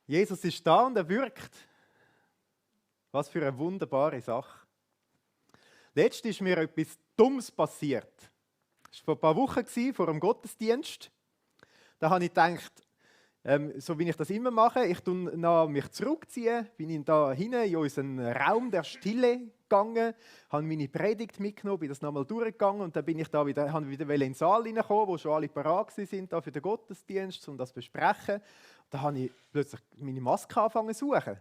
Jesus ist da und er wirkt. Was für eine wunderbare Sache. Letztens ist mir etwas Dummes passiert. Das war vor ein paar Wochen, vor einem Gottesdienst. Da habe ich gedacht, so wie ich das immer mache, ich tue mich zurückziehen, bin ich da hinten in unseren Raum der Stille gegangen, habe meine Predigt mitgenommen, bin das nochmal durchgegangen und dann bin ich da wieder, habe wieder in den Saal reingekommen, wo schon alle parat sind da für den Gottesdienst, um das zu besprechen. Da habe ich plötzlich meine Maske angefangen zu suchen.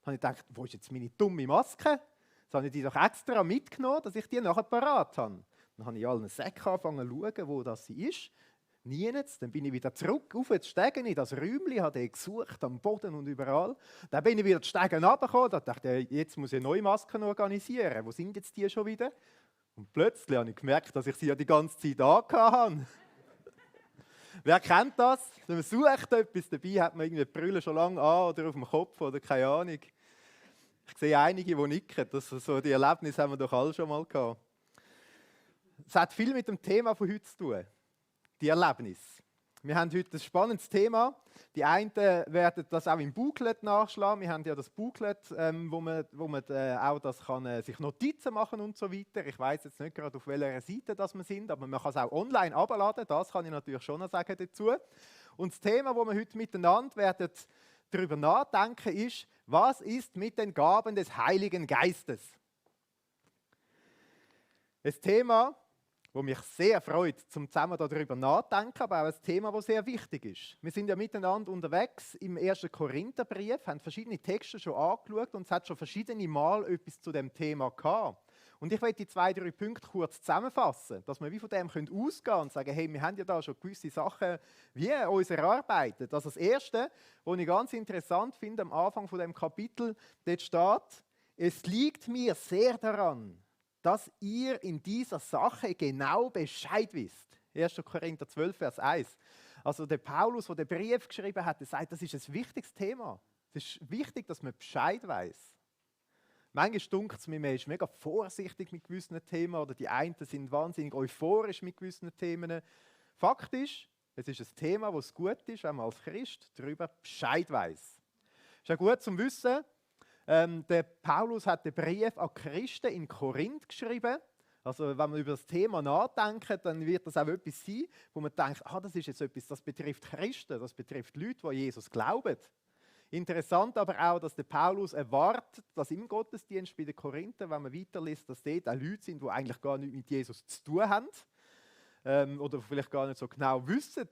Da habe ich gedacht, wo ist jetzt meine dumme Maske? Jetzt habe ich die doch extra mitgenommen, dass ich die nachher parat habe. Dann habe ich allen Säcken angefangen zu schauen, wo das sie ist. Nirgends. Dann bin ich wieder zurück auf die Stege in das Räumchen, habe den gesucht, am Boden und überall. Dann bin ich wieder die Stege runtergekommen, da dachte ich, jetzt muss ich neue Masken organisieren. Wo sind jetzt die schon wieder? Und plötzlich habe ich gemerkt, dass ich sie ja die ganze Zeit angehabt. Wer kennt das? Man sucht etwas, dabei hat man irgendwie die Brille schon lange an oder auf dem Kopf oder keine Ahnung. Ich sehe einige, die nicken. So die Erlebnisse haben wir doch alle schon mal gehabt. Es hat viel mit dem Thema von heute zu tun. Die Erlebnis. Wir haben heute ein spannendes Thema. Die einen werden das auch im Booklet nachschlagen. Wir haben ja das Booklet, wo man auch das kann, sich Notizen machen und so weiter. Ich weiß jetzt nicht gerade, auf welcher Seite das wir sind, aber man kann es auch online abladen. Das kann ich natürlich schon noch sagen dazu. Und das Thema, wo wir heute miteinander werden darüber nachdenken, ist, was ist mit den Gaben des Heiligen Geistes? Ein Thema, wo mich sehr freut, zum zusammen darüber nachdenken, aber auch ein Thema, das sehr wichtig ist. Wir sind ja miteinander unterwegs im 1. Korintherbrief, haben verschiedene Texte schon angeschaut und es hat schon verschiedene Mal etwas zu dem Thema gehabt. Und ich will die 2-3 Punkte kurz zusammenfassen, dass wir wie von dem ausgehen können und sagen, hey, wir haben ja da schon gewisse Sachen wie uns erarbeitet. Also das Erste, was ich ganz interessant finde, am Anfang von dem Kapitel, dort steht, es liegt mir sehr daran, dass ihr in dieser Sache genau Bescheid wisst. 1. Korinther 12, Vers 1. Also der Paulus, der den Brief geschrieben hat, der sagt, das ist ein wichtiges Thema. Es ist wichtig, dass man Bescheid weiß. Manchmal dunkt es mir, man ist mega vorsichtig mit gewissen Themen oder die einen sind wahnsinnig euphorisch mit gewissen Themen. Fakt ist, es ist ein Thema, das gut ist, wenn man als Christ darüber Bescheid weiß. Es ist ja gut zum Wissen. Der Paulus hat den Brief an Christen in Korinth geschrieben. Also wenn man über das Thema nachdenkt, dann wird das auch etwas sein, wo man denkt, das ist jetzt etwas, das betrifft Christen, das betrifft Leute, die Jesus glauben. Interessant aber auch, dass der Paulus erwartet, dass im Gottesdienst bei den Korinther, wenn man weiterliest, dass dort auch Leute sind, die eigentlich gar nichts mit Jesus zu tun haben oder vielleicht gar nicht so genau wissen,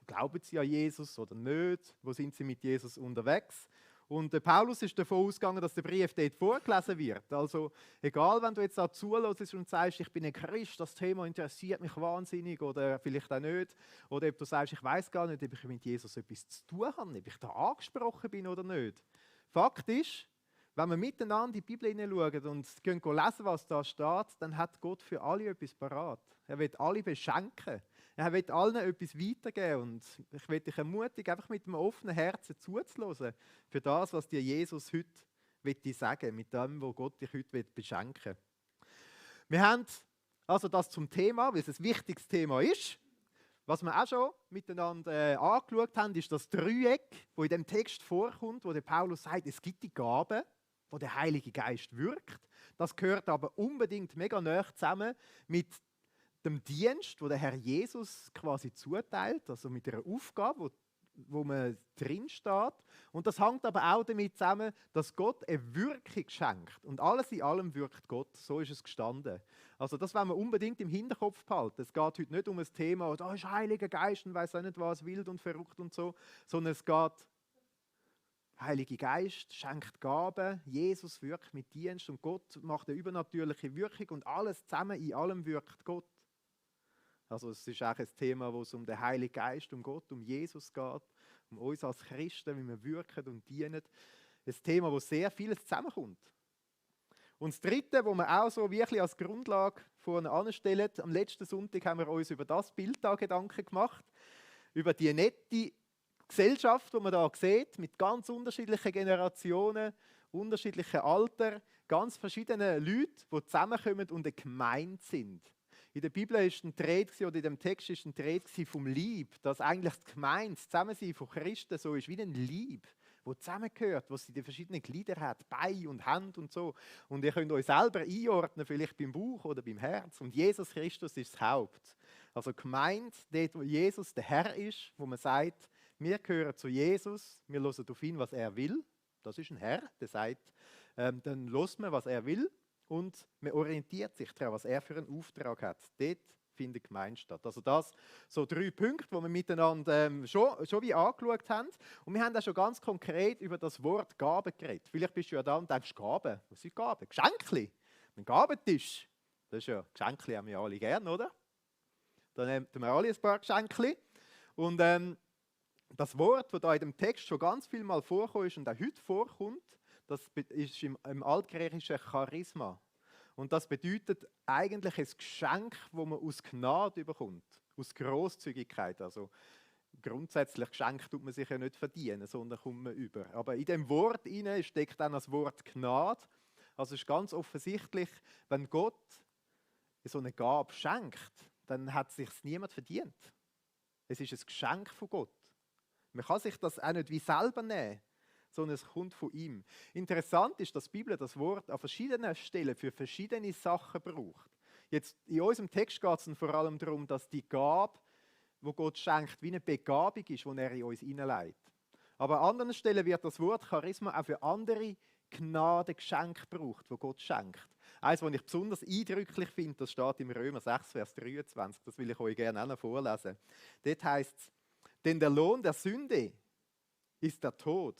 glauben sie an Jesus oder nicht, wo sind sie mit Jesus unterwegs. Und der Paulus ist davon ausgegangen, dass der Brief dort vorgelesen wird. Also egal, wenn du jetzt da zuhörst und sagst, ich bin ein Christ, das Thema interessiert mich wahnsinnig oder vielleicht auch nicht. Oder ob du sagst, ich weiß gar nicht, ob ich mit Jesus etwas zu tun habe, ob ich da angesprochen bin oder nicht. Fakt ist, wenn wir miteinander in die Bibel hineinschauen und gehen lesen, was da steht, dann hat Gott für alle etwas parat. Er will alle beschenken. Er will allen etwas weitergeben und ich will dich ermutigen, einfach mit einem offenen Herzen zuzuhören für das, was dir Jesus heute sagen will, mit dem, was Gott dich heute beschenken will. Wir haben also das zum Thema, weil es ein wichtiges Thema ist. Was wir auch schon miteinander angeschaut haben, ist das Dreieck, wo in dem Text vorkommt, wo der Paulus sagt, es gibt die Gaben, wo der Heilige Geist wirkt. Das gehört aber unbedingt mega nah zusammen mit dem Dienst, wo der Herr Jesus quasi zuteilt, also mit einer Aufgabe, wo man drin steht. Und das hängt aber auch damit zusammen, dass Gott eine Wirkung schenkt. Und alles in allem wirkt Gott. So ist es gestanden. Also das wollen wir unbedingt im Hinterkopf behalten. Es geht heute nicht um ein Thema, da ist Heiliger Geist und weiss auch nicht was, wild und verrückt und so, sondern es geht, Heilige Geist schenkt Gaben, Jesus wirkt mit Dienst und Gott macht eine übernatürliche Wirkung und alles zusammen, in allem wirkt Gott. Also es ist auch ein Thema, wo es um den Heiligen Geist, um Gott, um Jesus geht, um uns als Christen, wie wir wirken und dienen. Ein Thema, wo sehr vieles zusammenkommt. Und das Dritte, wo wir auch so wirklich als Grundlage vorne anstellen, am letzten Sonntag haben wir uns über das Bild da Gedanken gemacht, über die nette Gesellschaft, die man da sieht, mit ganz unterschiedlichen Generationen, unterschiedlichen Alter, ganz verschiedenen Leuten, die zusammenkommen und eine Gemeinde sind. In der Bibel ist ein Rede, oder in dem Text ist ein Rede vom Lieb, dass eigentlich die Gemeinde, das Zusammensein von Christen so ist wie ein Lieb, wo zusammengehört, wo sie die verschiedenen Glieder hat, Beine und Hand und so. Und ihr könnt euch selber einordnen, vielleicht beim Bauch oder beim Herz. Und Jesus Christus ist das Haupt. Also Gemeinde, dort wo Jesus der Herr ist, wo man sagt, wir gehören zu Jesus, wir hören auf ihn, was er will. Das ist ein Herr, der sagt, dann hört man, was er will. Und man orientiert sich daran, was er für einen Auftrag hat. Dort findet Gemeinde statt. Also das so 3 Punkte, die wir miteinander schon wie angeschaut haben. Und wir haben auch schon ganz konkret über das Wort Gabe geredet. Vielleicht bist du ja da und denkst, Gabe, was sind Gaben? Geschenkli, ein Gabentisch. Das ist ja, Geschenkli haben wir alle gern, oder? Dann nehmen wir alle ein paar Geschenkli. Und das Wort, das da in dem Text schon ganz viel mal vorkommt und auch heute vorkommt, das ist im Altgriechischen Charisma. Und das bedeutet eigentlich ein Geschenk, das man aus Gnade bekommt, aus Grosszügigkeit. Also grundsätzlich Geschenk tut man sich ja nicht verdienen, sondern kommt man über. Aber in dem Wort steckt dann das Wort Gnade. Also es ist ganz offensichtlich, wenn Gott so eine Gabe schenkt, dann hat es sich niemand verdient. Es ist ein Geschenk von Gott. Man kann sich das auch nicht wie selber nehmen, sondern es kommt von ihm. Interessant ist, dass die Bibel das Wort an verschiedenen Stellen für verschiedene Sachen braucht. Jetzt in unserem Text geht es vor allem darum, dass die Gabe, wo Gott schenkt, wie eine Begabung ist, die er in uns hineinlegt. Aber an anderen Stellen wird das Wort Charisma auch für andere Gnadengeschenke gebraucht, wo Gott schenkt. Eines, was ich besonders eindrücklich finde, das steht im Römer 6, Vers 23. Das will ich euch gerne auch noch vorlesen. Dort heißt es, denn der Lohn der Sünde ist der Tod.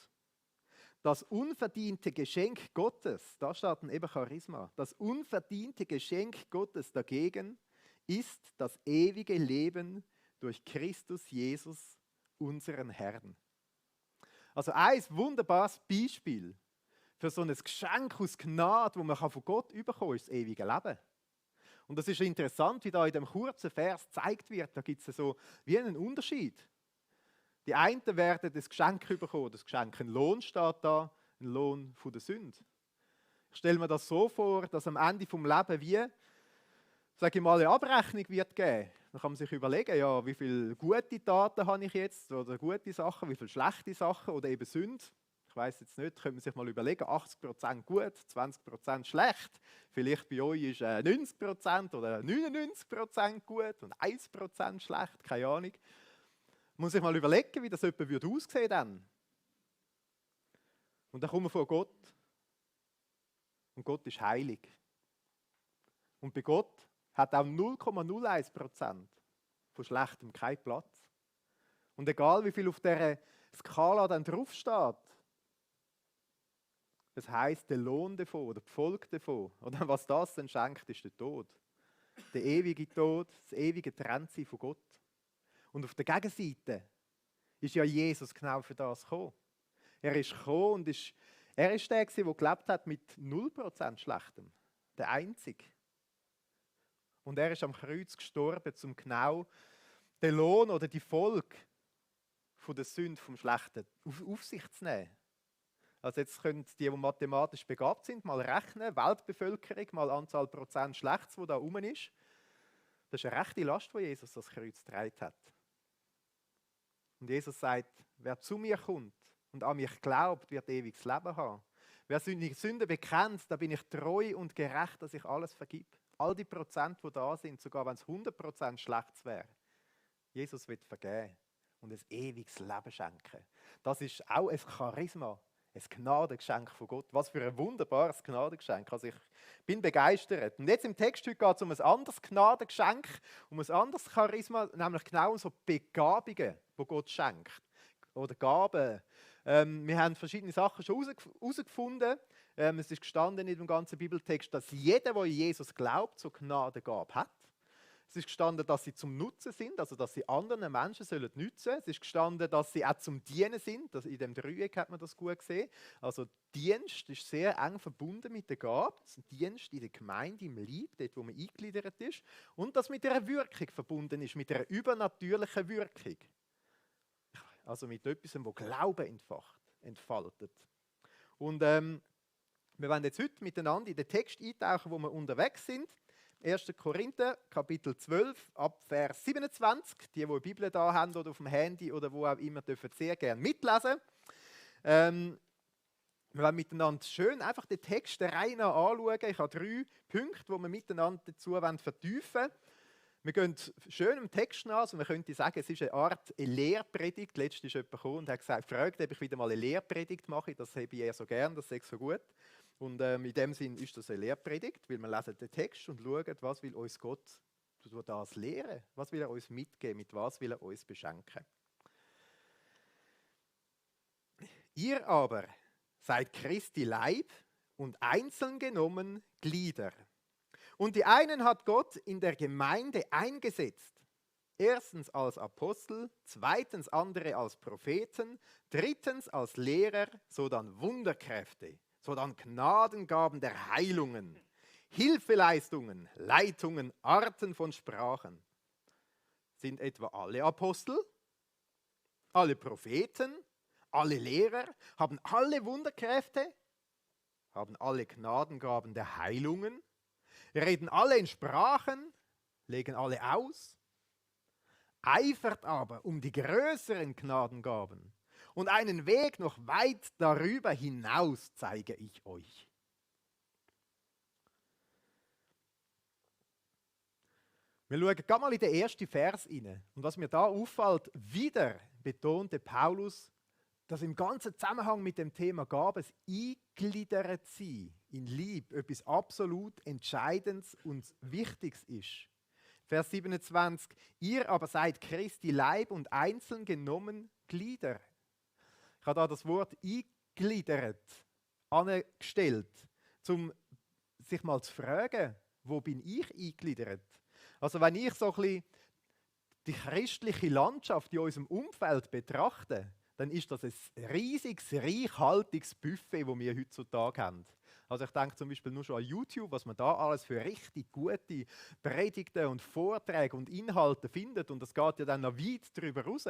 Das unverdiente Geschenk Gottes, da steht dann eben Charisma, das unverdiente Geschenk Gottes dagegen ist das ewige Leben durch Christus Jesus, unseren Herrn. Also ein wunderbares Beispiel für so ein Geschenk aus Gnade, das man von Gott bekommen kann, ist das ewige Leben. Und das ist interessant, wie da in dem kurzen Vers gezeigt wird, da gibt es so wie einen Unterschied. Die einen werden das Geschenk bekommen, das Geschenk, ein Lohn steht da, ein Lohn von der Sünde. Ich stelle mir das so vor, dass am Ende vom Leben wie, sage ich mal, eine Abrechnung wird geben. Dann kann man sich überlegen, ja, wie viele gute Taten habe ich jetzt oder gute Sachen, wie viele schlechte Sachen oder eben Sünde. Ich weiß jetzt nicht, könnte man sich mal überlegen, 80% gut, 20% schlecht. Vielleicht bei euch ist 90% oder 99% gut und 1% schlecht, keine Ahnung. Man muss sich mal überlegen, wie das etwa aussehen dann. Und dann kommen wir vor Gott. Und Gott ist heilig. Und bei Gott hat auch 0,01% von Schlechtem keinen Platz. Und egal wie viel auf dieser Skala dann draufsteht, das heisst, der Lohn davon oder die Folge davon, oder was das dann schenkt, ist der Tod. Der ewige Tod, das ewige Trennsein von Gott. Und auf der Gegenseite ist ja Jesus genau für das gekommen. Er ist gekommen und er ist der, der gelebt hat mit 0% Schlechtem. Der Einzige. Und er ist am Kreuz gestorben, um genau den Lohn oder die Folge von der Sünde vom Schlechten auf sich zu nehmen. Also jetzt können die mathematisch begabt sind, mal rechnen, Weltbevölkerung, mal Anzahl Prozent Schlechtes, wo da rum ist. Das ist eine rechte Last, die Jesus das Kreuz getragen hat. Und Jesus sagt, wer zu mir kommt und an mich glaubt, wird ewiges Leben haben. Wer seine Sünde bekennt, da bin ich treu und gerecht, dass ich alles vergib. All die Prozent, die da sind, sogar wenn es 100% Schlechtes wäre. Jesus wird vergeben und ein ewiges Leben schenken. Das ist auch ein Charisma, ein Gnadengeschenk von Gott. Was für ein wunderbares Gnadengeschenk. Also ich bin begeistert. Und jetzt im Text heute geht es um ein anderes Gnadengeschenk, um ein anderes Charisma, nämlich genau so Begabungen, die Gott schenkt. Oder Gaben. Wir haben verschiedene Sachen schon herausgefunden. Es ist gestanden in dem ganzen Bibeltext, dass jeder, der in Jesus glaubt, so Gnadengabe hat. Es ist gestanden, dass sie zum Nutzen sind, also dass sie anderen Menschen sollen nützen. Es ist gestanden, dass sie auch zum Dienen sind. In dem Dreieck hat man das gut gesehen. Also Dienst ist sehr eng verbunden mit der Gabe. Dienst in der Gemeinde, im Leib, dort wo man eingegliedert ist. Und das mit einer Wirkung verbunden ist, mit einer übernatürlichen Wirkung. Also mit etwas, das Glauben entfaltet. Und wir werden jetzt heute miteinander in den Text eintauchen, wo wir unterwegs sind. 1. Korinther, Kapitel 12, ab Vers 27. Die die Bibel da haben oder auf dem Handy oder wo auch immer, dürfen sehr gerne mitlesen. Wir wollen miteinander schön einfach den Text der Reihe nach anschauen. Ich habe 3 Punkte, die wir miteinander dazu vertiefen wollen. Wir gehen schön im Text nach. Also man könnte sagen, es ist eine Art Lehrpredigt. Letztens ist jemand gekommen und hat gefragt, ob ich wieder mal eine Lehrpredigt mache. Das habe ich eher so gern, das ist so gut. Und in dem Sinn ist das eine Lehrpredigt, weil wir lesen den Text und schauen, was will uns Gott durch das lehren? Was will er uns mitgeben? Mit was will er uns beschenken? Ihr aber seid Christi Leib und einzeln genommen Glieder. Und die einen hat Gott in der Gemeinde eingesetzt. Erstens als Apostel, zweitens andere als Propheten, drittens als Lehrer, sodann Wunderkräfte, sodann Gnadengaben der Heilungen, Hilfeleistungen, Leitungen, Arten von Sprachen. Sind etwa alle Apostel, alle Propheten, alle Lehrer, haben alle Wunderkräfte, haben alle Gnadengaben der Heilungen, reden alle in Sprachen, legen alle aus, eifert aber um die größeren Gnadengaben und einen Weg noch weit darüber hinaus zeige ich euch. Wir schauen gerade mal in den ersten Vers rein. Und was mir da auffällt, wieder betonte Paulus, dass im ganzen Zusammenhang mit dem Thema Gaben eingegliedert sein in Liebe etwas absolut Entscheidendes und Wichtiges ist. Vers 27, ihr aber seid Christi Leib und einzeln genommen Glieder. Ich habe da das Wort eingegliedert angestellt, um sich mal zu fragen, wo bin ich eingegliedert? Also wenn ich so ein bisschen die christliche Landschaft in unserem Umfeld betrachte, dann ist das ein riesiges, reichhaltiges Buffet, das wir heutzutage haben. Also ich denke zum Beispiel nur schon an YouTube, was man da alles für richtig gute Predigten und Vorträge und Inhalte findet. Und das geht ja dann noch weit darüber raus.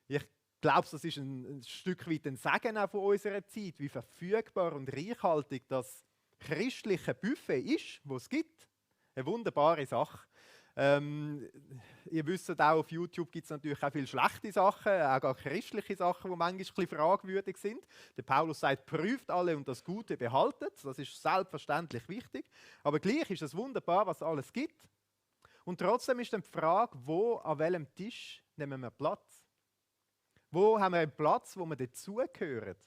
Ich glaube, das ist ein Stück weit ein Segen auch von unserer Zeit, wie verfügbar und reichhaltig das christliche Buffet ist, das es gibt. Eine wunderbare Sache. Ihr wisst auch, auf YouTube gibt es natürlich auch viele schlechte Sachen, auch gar christliche Sachen, die manchmal ein bisschen fragwürdig sind. Der Paulus sagt, prüft alle und das Gute behaltet. Das ist selbstverständlich wichtig. Aber gleich ist es wunderbar, was es alles gibt. Und trotzdem ist dann die Frage, wo, an welchem Tisch nehmen wir Platz? Wo haben wir einen Platz, wo wir dazugehören?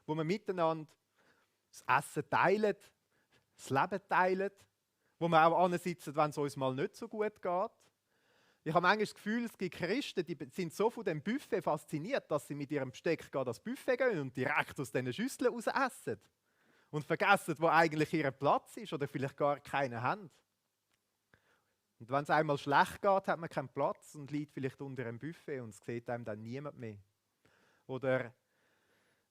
Wo wir miteinander das Essen teilen, das Leben teilen, wo wir auch ansitzen, wenn es uns mal nicht so gut geht. Ich habe manchmal das Gefühl, es gibt Christen, die sind so von dem Buffet fasziniert, dass sie mit ihrem Besteck an das Buffet gehen und direkt aus diesen Schüsseln raus essen. Und vergessen, wo eigentlich ihr Platz ist oder vielleicht gar keinen haben. Und wenn es einmal schlecht geht, hat man keinen Platz und liegt vielleicht unter einem Buffet und es sieht einem dann niemand mehr. Oder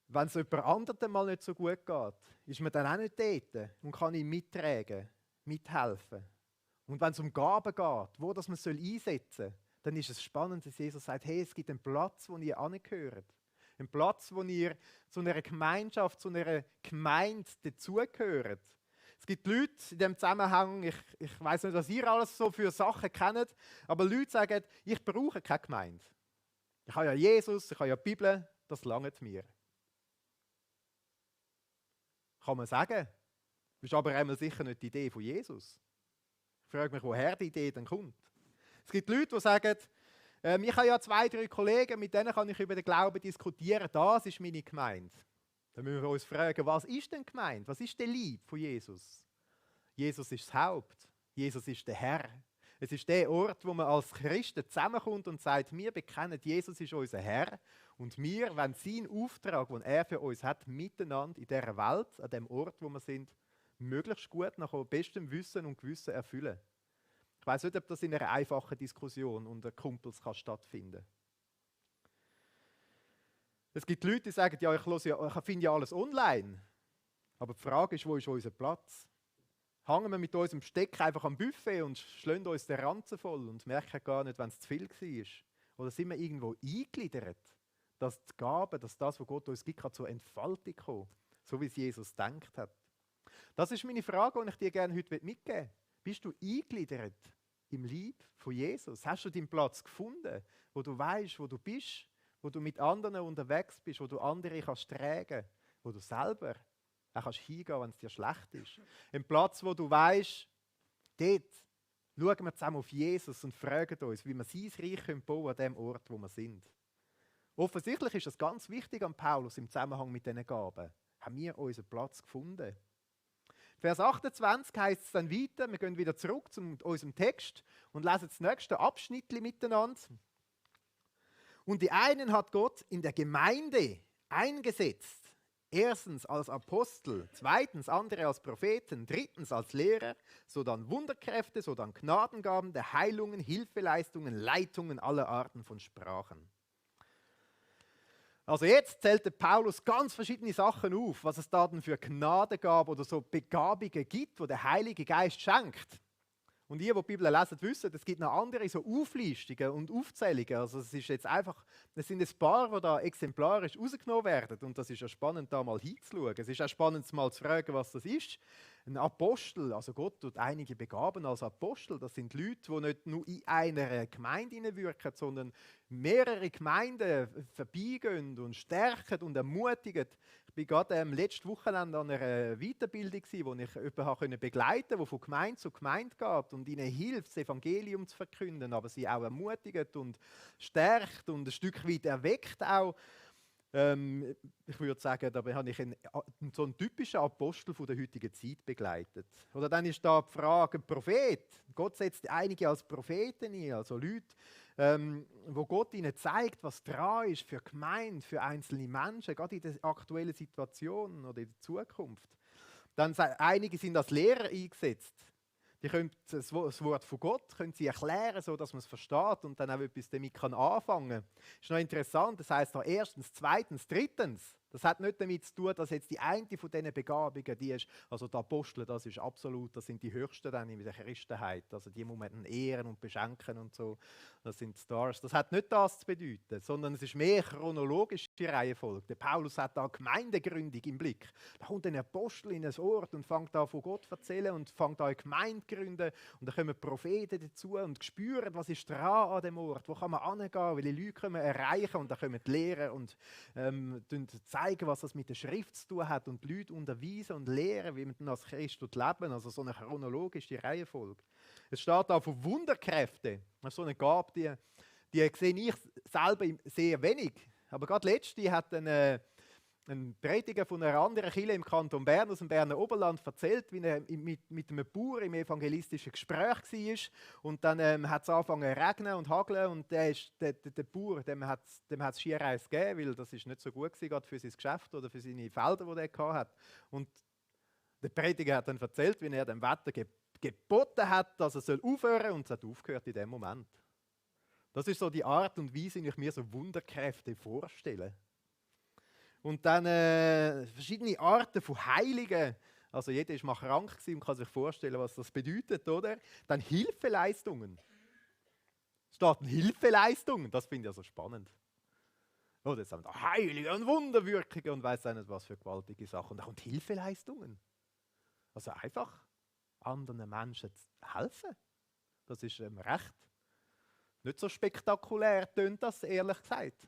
wenn es jemand anderem mal nicht so gut geht, ist man dann auch nicht dort und kann ihn mittragen, mithelfen. Und wenn es um Gaben geht, wo das man einsetzen soll, dann ist es spannend, dass Jesus sagt, hey, es gibt einen Platz, wo ihr angehört. Einen Platz, wo ihr zu einer Gemeinschaft, zu einer Gemeinde dazugehört. Es gibt Leute in diesem Zusammenhang, ich weiß nicht, was ihr alles so für Sachen kennt, aber Leute sagen, ich brauche keine Gemeinde. Ich habe ja Jesus, ich habe ja die Bibel, das langt mir. Kann man sagen. Das ist aber einmal sicher nicht die Idee von Jesus. Ich frage mich, woher die Idee dann kommt. Es gibt Leute, die sagen, ich habe ja 2, 3 Kollegen, mit denen kann ich über den Glauben diskutieren, das ist meine Gemeinde. Dann müssen wir uns fragen, was ist denn Gemeinde? Was ist der Leib von Jesus? Jesus ist das Haupt. Jesus ist der Herr. Es ist der Ort, wo man als Christen zusammenkommt und sagt, wir bekennen, Jesus ist unser Herr und wir wollen seinen Auftrag, den er für uns hat, miteinander in dieser Welt, an dem Ort, wo wir sind, möglichst gut nach bestem Wissen und Gewissen erfüllen. Ich weiß nicht, ob das in einer einfachen Diskussion unter Kumpels stattfinden kann. Es gibt Leute, die sagen, ja, ich finde ja alles online. Aber die Frage ist, wo ist unser Platz? Hängen wir mit unserem Steck einfach am Buffet und schlagen uns den Ranzen voll und merken gar nicht, wenn es zu viel war? Oder sind wir irgendwo eingegliedert, dass die Gabe, dass das, was Gott uns gibt, kann zur Entfaltung kommen, so wie es Jesus gedacht hat? Das ist meine Frage, die ich dir gerne heute mitgeben möchte. Bist du eingegliedert im Leib von Jesus? Hast du deinen Platz gefunden, wo du weißt, wo du bist, wo du mit anderen unterwegs bist, wo du andere kannst tragen, wo du selber auch kannst hingehen, wenn es dir schlecht ist? Ein Platz, wo du weißt, dort schauen wir zusammen auf Jesus und fragen uns, wie wir sein Reich bauen können an dem Ort, wo wir sind. Offensichtlich ist das ganz wichtig an Paulus im Zusammenhang mit diesen Gaben. Haben wir unseren Platz gefunden? Vers 28 heißt es dann weiter, wir gehen wieder zurück zu unserem Text und lesen das nächste Abschnitt miteinander. Und die einen hat Gott in der Gemeinde eingesetzt. Erstens als Apostel, zweitens andere als Propheten, drittens als Lehrer, sodann Wunderkräfte, sodann Gnadengaben der Heilungen, Hilfeleistungen, Leitungen aller Arten von Sprachen. Also jetzt zählt der Paulus ganz verschiedene Sachen auf, was es da denn für Gnadengaben oder so Begabungen gibt, die der Heilige Geist schenkt. Und ihr, die die Bibel lesen, wissen, es gibt noch andere so Auflistungen und Aufzählungen. Also es ist jetzt einfach, es sind ein paar, die da exemplarisch rausgenommen werden. Und das ist ja spannend, da mal hinzuschauen. Es ist auch spannend, mal zu fragen, was das ist. Ein Apostel, also Gott tut einige begaben als Apostel. Das sind Leute, die nicht nur in einer Gemeinde wirken, sondern mehrere Gemeinden vorbeigehen und stärken und ermutigen. Ich war gerade letztes Wochenende an einer Weiterbildung, wo ich jemanden begleiten konnte, der von Gemeinde zu Gemeinde geht und ihnen hilft, das Evangelium zu verkünden, aber sie auch ermutigt und stärkt und ein Stück weit erweckt auch. Ich würde sagen, dabei habe ich so einen typischen Apostel von der heutigen Zeit begleitet. Oder dann ist da die Frage, Prophet. Gott setzt einige als Propheten ein, also Leute, wo Gott ihnen zeigt, was dran ist für Gemeinde, für einzelne Menschen, gerade in der aktuellen Situation oder in der Zukunft. Dann einige sind als Lehrer eingesetzt. Die können das Wort von Gott können sie erklären, sodass man es versteht und dann auch etwas damit anfangen kann. Das ist noch interessant, das heisst da erstens, zweitens, drittens. Das hat nicht damit zu tun, dass jetzt die eine von diesen Begabungen, die ist, also die Apostel, das ist absolut, das sind die Höchsten dann in der Christenheit. Also die muss man ehren und beschenken und so. Das sind Stars. Das hat nicht das zu bedeuten, sondern es ist mehr chronologische Reihenfolge. Der Paulus hat da Gemeindegründung im Blick. Da kommt ein Apostel in ein Ort und fängt da von Gott zu erzählen und fängt da eine Gemeinde zu gründen. Und da kommen Propheten dazu und spüren, was ist dran an dem Ort, wo kann man hingehen, welche Leute können wir erreichen. Und da kommen die Lehrer und zeigen, was das mit der Schrift zu tun hat und die Leute unterweisen und lehren, wie man dann als Christ leben. Also so eine chronologische Reihenfolge. Es steht da von Wunderkräften. Das ist so eine Gabe, die sehe ich selber sehr wenig. Aber gerade letzte hat ein Prediger von einer anderen Kirche im Kanton Bern, aus dem Berner Oberland, erzählt, wie er mit einem Bauer im evangelistischen Gespräch war. Und dann hat es angefangen zu regnen und hageln. Und der Bauer, dem hat es Skiereis gegeben, weil das ist nicht so gut war, gerade für sein Geschäft oder für seine Felder, die er hatte. Und der Prediger hat dann erzählt, wie er dem Wetter geboten hat, dass er aufhören soll, und es hat aufgehört in dem Moment. Das ist so die Art und Weise, wie ich mir so Wunderkräfte vorstelle. Und dann verschiedene Arten von Heiligen. Also jeder ist mal krank und kann sich vorstellen, was das bedeutet, oder? Dann Hilfeleistungen. Es steht Hilfeleistungen, das finde ich also spannend. Oder jetzt haben wir Heilige und Wunderwirkungen und weiss nicht, was für gewaltige Sachen. Und da kommt Hilfeleistungen. Also einfach anderen Menschen helfen. Das ist recht nicht so spektakulär, tönt das, ehrlich gesagt.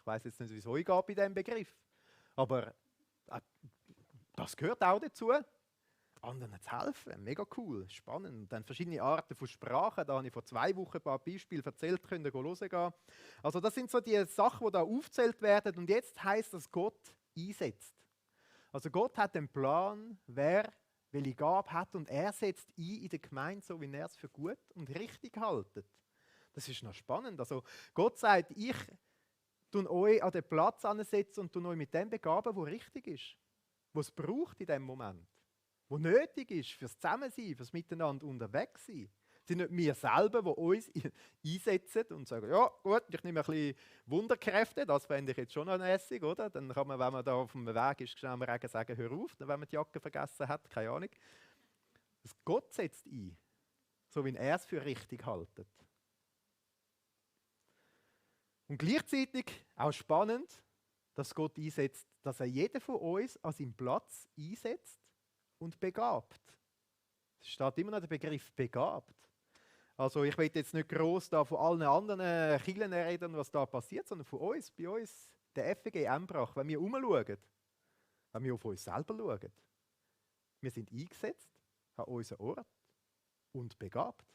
Ich weiß jetzt nicht, wie es euch geht bei diesem Begriff. Aber das gehört auch dazu, anderen zu helfen. Mega cool, spannend. Und dann verschiedene Arten von Sprachen. Da habe ich vor 2 Wochen ein paar Beispiele erzählt, könnt ihr hören. Also das sind so die Sachen, die da aufgezählt werden. Und jetzt heisst das, Gott einsetzt. Also Gott hat den Plan, wer welche Gabe hat, und er setzt ein in der Gemeinde, so wie er es für gut und richtig haltet. Das ist noch spannend. Also Gott sagt, ich tue euch an den Platz ansetzen und tue euch mit dem begaben, wo richtig ist, was es braucht in dem Moment, wo nötig ist fürs Zusammensein, fürs Miteinander unterwegs sein. Es sind nicht wir selber, die uns einsetzen und sagen, ja gut, ich nehme ein bisschen Wunderkräfte, das fände ich jetzt schon noch lässig, oder? Dann kann man, wenn man da auf dem Weg ist, schnell am Regen sagen, hör auf, wenn man die Jacke vergessen hat, keine Ahnung. Gott setzt ein, so wie er es für richtig haltet. Und gleichzeitig auch spannend, dass Gott einsetzt, dass er jeden von uns an seinem Platz einsetzt und begabt. Es steht immer noch der Begriff begabt. Also ich will jetzt nicht gross da von allen anderen Kirchen reden, was da passiert, sondern von uns, bei uns, der FEG Embrach, wenn wir umschauen, wenn wir auf uns selber schauen. Wir sind eingesetzt an unseren Ort und begabt.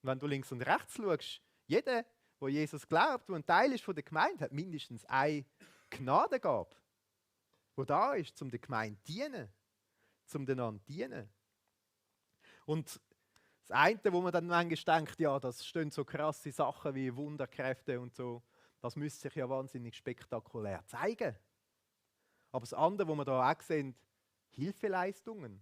Und wenn du links und rechts schaust, jeder, der Jesus glaubt, der ein Teil ist von der Gemeinde, hat mindestens eine Gnadengabe, die da ist, um der Gemeinde zu dienen, um einander zu dienen. Und das eine, wo man dann manchmal denkt, ja, das stehen so krasse Sachen wie Wunderkräfte und so, das müsste sich ja wahnsinnig spektakulär zeigen. Aber das andere, wo wir da auch sehen, Hilfeleistungen,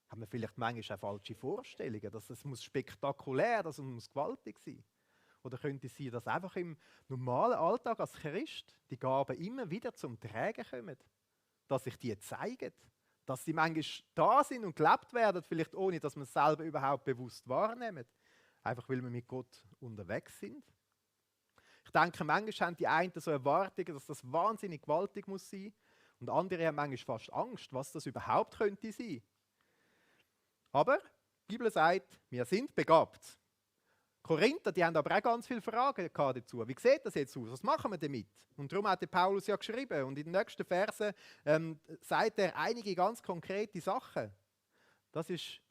haben wir vielleicht manchmal auch falsche Vorstellungen, dass es muss spektakulär, dass es muss gewaltig sein. Oder könnte es sein, dass einfach im normalen Alltag als Christ die Gaben immer wieder zum Tragen kommen, dass sich die zeigen, dass sie manchmal da sind und gelebt werden, vielleicht ohne, dass wir es selber überhaupt bewusst wahrnehmen. Einfach weil wir mit Gott unterwegs sind. Ich denke, manchmal haben die einen so Erwartungen, dass das wahnsinnig gewaltig muss sein. Und andere haben manchmal fast Angst, was das überhaupt könnte sein. Aber die Bibel sagt, wir sind begabt. Korinther, die haben aber auch ganz viele Fragen dazu. Wie sieht das jetzt aus? Was machen wir damit? Und darum hat der Paulus ja geschrieben. Und in den nächsten Versen sagt er einige ganz konkrete Sachen. Das ist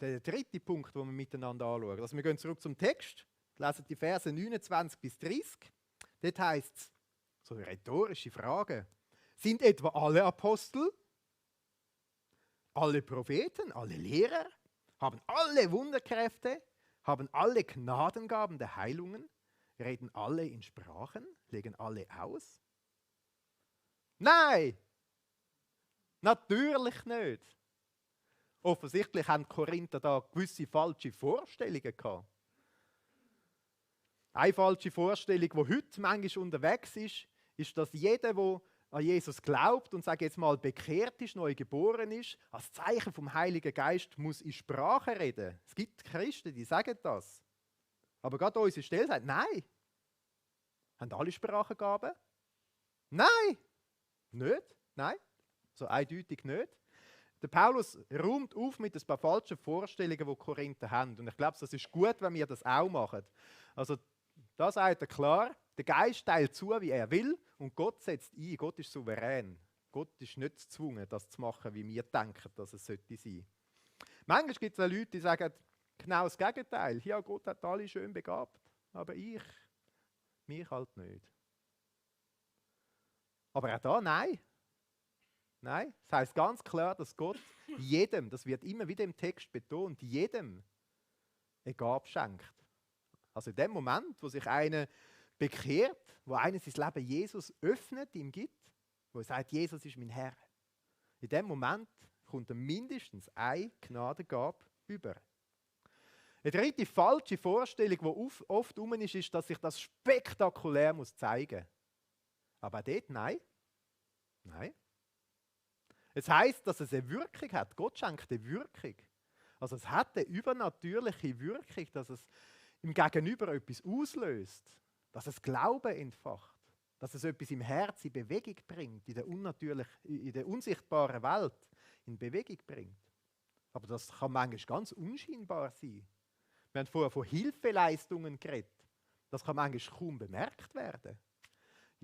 der dritte Punkt, den wir miteinander anschauen. Also wir gehen zurück zum Text, lesen die Verse 29 bis 30. Dort heißt es, so eine rhetorische Frage, sind etwa alle Apostel, alle Propheten, alle Lehrer, haben alle Wunderkräfte, haben alle Gnadengaben der Heilungen, reden alle in Sprachen, legen alle aus? Nein, natürlich nicht. Offensichtlich haben die Korinther da gewisse falsche Vorstellungen gehabt. Eine falsche Vorstellung, die heute manchmal unterwegs ist, dass jeder, der an Jesus glaubt und sage jetzt mal bekehrt ist, neu geboren ist, als Zeichen vom Heiligen Geist muss in Sprache reden. Es gibt Christen, die sagen das. Aber gerade unsere Stelle sagt, nein. Haben alle Sprachengaben? Nein. Nicht? Nein. So eindeutig nicht. Der Paulus räumt auf mit ein paar falschen Vorstellungen, die Korinther haben. Und ich glaube, es ist gut, wenn wir das auch machen. Also da sagt er klar, der Geist teilt zu, wie er will, und Gott setzt ein. Gott ist souverän. Gott ist nicht gezwungen, das zu machen, wie wir denken, dass es sein sollte. Manchmal gibt es auch Leute, die sagen genau das Gegenteil. Ja, Gott hat alle schön begabt, aber mich halt nicht. Aber auch da, nein. Nein, das heißt ganz klar, dass Gott jedem, das wird immer wieder im Text betont, jedem eine Gabe schenkt. Also in dem Moment, wo sich einer bekehrt, wo einer sein Leben Jesus öffnet, ihm gibt, wo er sagt, Jesus ist mein Herr. In dem Moment kommt er mindestens eine Gnadengabe über. Eine dritte falsche Vorstellung, die oft rum ist, dass sich das spektakulär muss zeigen muss. Aber auch dort nein. Nein. Es heisst, dass es eine Wirkung hat. Gott schenkt eine Wirkung. Also es hat eine übernatürliche Wirkung, dass es im Gegenüber etwas auslöst, dass es Glauben entfacht, dass es etwas im Herzen in Bewegung bringt, in der unsichtbaren Welt in Bewegung bringt. Aber das kann manchmal ganz unscheinbar sein. Wir haben vorher von Hilfeleistungen geredet. Das kann manchmal kaum bemerkt werden.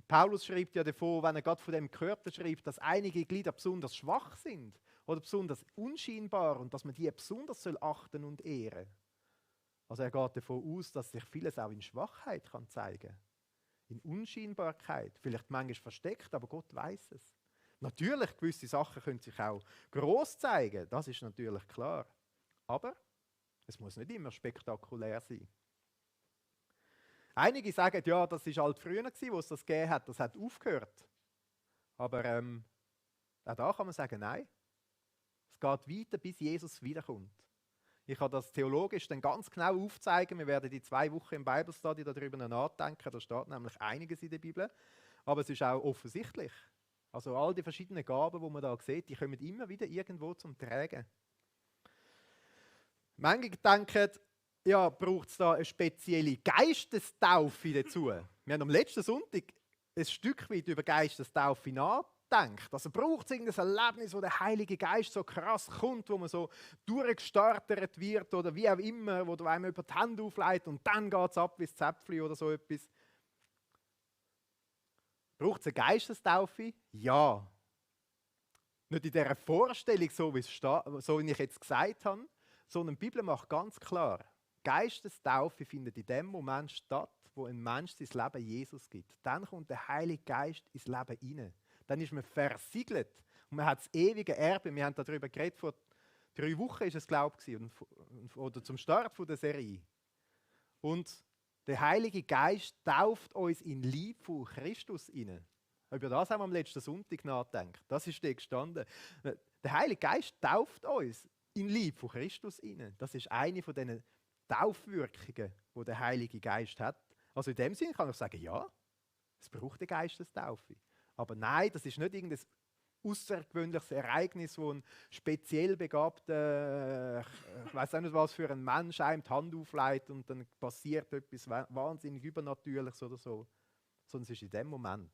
Paulus schreibt ja davon, wenn er gerade von dem gehört schreibt, dass einige Glieder besonders schwach sind oder besonders unscheinbar und dass man die besonders achten und ehren soll. Also er geht davon aus, dass sich vieles auch in Schwachheit kann zeigen kann. In Unscheinbarkeit, vielleicht manchmal versteckt, aber Gott weiß es. Natürlich, gewisse Sachen können sich auch gross zeigen, das ist natürlich klar. Aber es muss nicht immer spektakulär sein. Einige sagen, ja, das war halt früher, wo es das gegeben hat, das hat aufgehört. Aber auch da kann man sagen, nein. Es geht weiter, bis Jesus wiederkommt. Ich habe das theologisch dann ganz genau aufzeigen. Wir werden die 2 Wochen im Bible Study darüber nachdenken. Da steht nämlich einiges in der Bibel. Aber es ist auch offensichtlich. Also all die verschiedenen Gaben, die man da sieht, die kommen immer wieder irgendwo zum Tragen. Manche denken, ja, braucht es da eine spezielle Geistestaufe dazu? Wir haben am letzten Sonntag ein Stück weit über Geistestaufe denkt. Also braucht es irgendein Erlebnis, wo der Heilige Geist so krass kommt, wo man so durchgestartert wird oder wie auch immer, wo du einem über die Hände auflegt und dann geht es ab wie das Zäpfchen oder so etwas. Braucht es eine Geistestaufe? Ja. Nicht in dieser Vorstellung, so wie ich jetzt gesagt habe, sondern die Bibel macht ganz klar, Geistestaufe findet in dem Moment statt, wo ein Mensch sein Leben Jesus gibt. Dann kommt der Heilige Geist ins Leben hinein. Dann ist man versiegelt und man hat das ewige Erbe. Wir haben darüber geredet, vor 3 Wochen ist es, glaube ich, oder zum Start der Serie. Und der Heilige Geist tauft uns in Liebe von Christus hinein. Über das haben wir am letzten Sonntag nachgedacht. Das ist da gestanden. Der Heilige Geist tauft uns in Liebe von Christus hinein. Das ist eine von diesen Taufwirkungen, die der Heilige Geist hat. Also in dem Sinne kann ich sagen, ja, es braucht eine Geistestaufe. Aber nein, das ist nicht irgendein außergewöhnliches Ereignis, wo ein speziell begabter, ich weiß auch nicht was für ein Mensch einem die Hand auflegt und dann passiert etwas wahnsinnig Übernatürliches oder so. Sondern es ist in dem Moment,